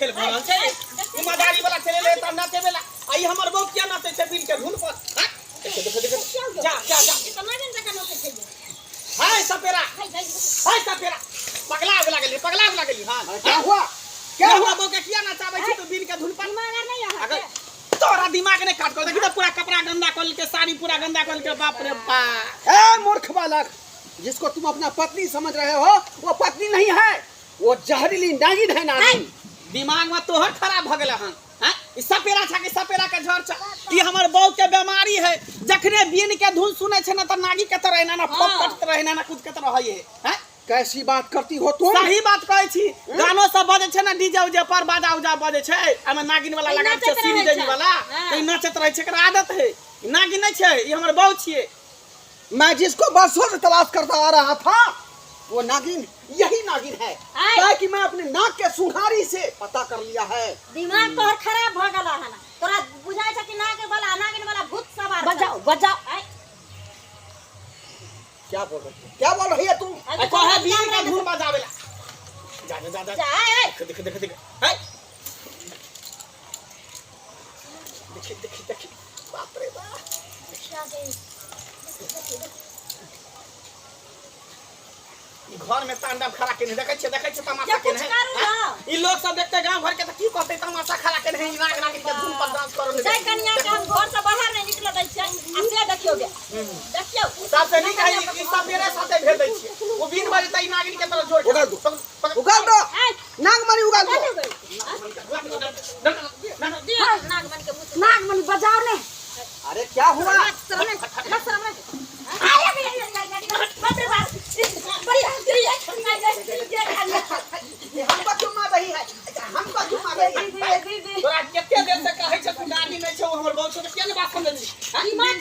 खेल भऽ रहल छै ई मदारी वाला खेले ले त नाचे वाला आ ई हमर बहू किया नाचे छै बिन के धुन पर हाँ? देखो देखो देखो जा जा जा ई तऽ नागिन जकाँ नचै छै ये। हाय सपेरा हाय, हाय, हाय सपेरा पगला आग लागली पगला आग लागली हां अरे क्या हुआ क्या हुआ बहू के किया नचाबै छी तू बिन के धुन पर दिमाग आर नहि अहाँके? अगर तोरा दिमाग नहीं काट कर देखी तो पूरा कपड़ा गंदा कर के साड़ी पूरा गंदा कर के बाप रे बाप ए मूर्ख बालक जिसको तुम अपना पत्नी समझ रहे हो वो पत्नी नहीं है वो जहरीली नागिन है नागिन दिमाग में तोहर खराब भ गेल हन हैं? ई सपेरा छा कि सपेरा के झड़ छा ई हमर बहू के बीमारी है जखने बीन के धुन सुनै छै ना त नागी के तरह एना ना फोक कटत रहे ना ना कुछ के तरह है हैं कैसी बात करती हो तुम सही बात कहै छी गानो सब बजै छै ना डीजे उजे पर बाजा उजा बजै छै एमे नागिन वाला ई लगा छै नाचैत सीढ़ी रहै देवी छै। वाला हाँ। त ई नाचैत रहै छै एकर आदत है ई नागिन नहि छै ई हमर बहू छियै मैं जिसको बरसों से तलाश करता आ रहा था वो नागिन यही नागिन है आय। क्या कि मैं अपने नाक के सुघारी से पता कर लिया है दिमाग तोहर खराब भऽ गेल हन तोरा बुझाइ छै कि नाग वाला नागिन वाला भूत सवार छै। बजाओ बजाओ आय, क्या बोल रही है क्या बोल रही है तुम आय, आ कहे बीन के धुन बजावेला जा जा जा जा जा, आय, आय। देख देख देख देख है देख देख देख बाप रे बाप ई घर में तांडव खड़ा केने देखै छियै देखै छियै तमाशा जे केने कुछ करू हैं? ना। ई लोग सब देखते गांव घर के त की कहते तमाशा खड़ा केने हैं, ई नाग नागिन के धुन पर डांस करल जाय कनिया के हम घर से बाहर नहीं निकल दै छियै आ से देखियौ गे देखियौ सबसे नीक है ई सपेरे साथे भेज दै छियै ओ बिन बजे त ई नागिन के तरह जोड़ के उगाल दो। पकड़, पकड़, उगाल दो आय नागमणि उगाल दो नागमणि के मुँह से नागमणि बजाओ ने अरे क्या हुआ लाज शरम नहीं लाज शरम नहीं आय आय आय आय आय बाप रे बाप बढ़िया ये हमको क्यों मार रही है हमको क्यों मार रही है दीदी तोरा कते देर से कहै छै तू नागिन नहि छै ओ हमर बहू छै तऽ किया नहि बात समझै छी हैं? दिमाग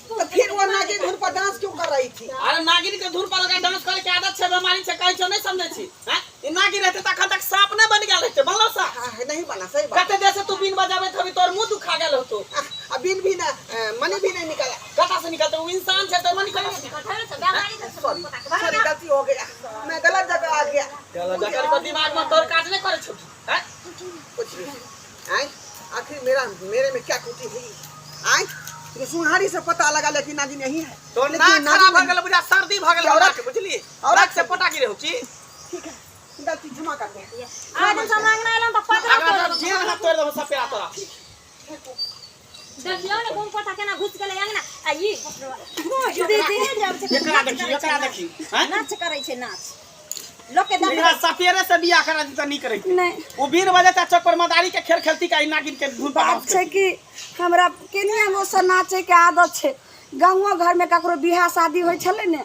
तो फिर वो नागिन धुन पर डांस क्यों कर रही थी अरे नागिन के धुन पर ओकरा डांस करे के आदत छै बीमारी छै कहै छै नहि समझै छी हैं? ई नागिन रहतै तऽ अखन तक साँप नहि बनि गेल रहतै बनलो साँप हाँ, नहीं बना सही बात कते देर से तू बीन बजाबैत हबी तोर मुंह दुखा गेल होतो आह, अब बीन भी ना मनी भी नहीं निकाला कता से निकलते उ इंसान छै तऽ मनी कता से सॉरी सॉरी गलती हो गया मैं गलत जगह आ गया जकर को दिमाग में तोर काज नहीं करे छौ हैं कुछ भी आए आखिर मेरा मेरे में क्या त्रुटि हुई आए तो सुनहारी से पता लगा लेकिन नागिन यही है तोर लेकिन नाक नागिन खराब भ नहीं। गेल बुझा सर्दी भ गेल औरत- हमरा के बुझली औरत औरत से पटा गिरे हो की ठीक है गलती क्षमा कर दे आज हम मांगना एलम तऽ पकड़ अगर जे हाथ तोड़ देबो सब पेरा तोरा देखियौ ने बम पटा केना घुस गेलै अंगना आ ई दीदी एकरा देखी एकरा देखी हैं नाच करै छै नाच लोक के एकरा सपेरे से बियाह करा दी त नीक रही नहीं ओ बीर बजे त चौक पर मदारी के खेल खेलती का ई नागिन के धुन पर बात छै कि हमरा केनिया मोसँ नाचैके आदत छै गाँवो घरमे ककरो बियाह शादी होइ छलै ने।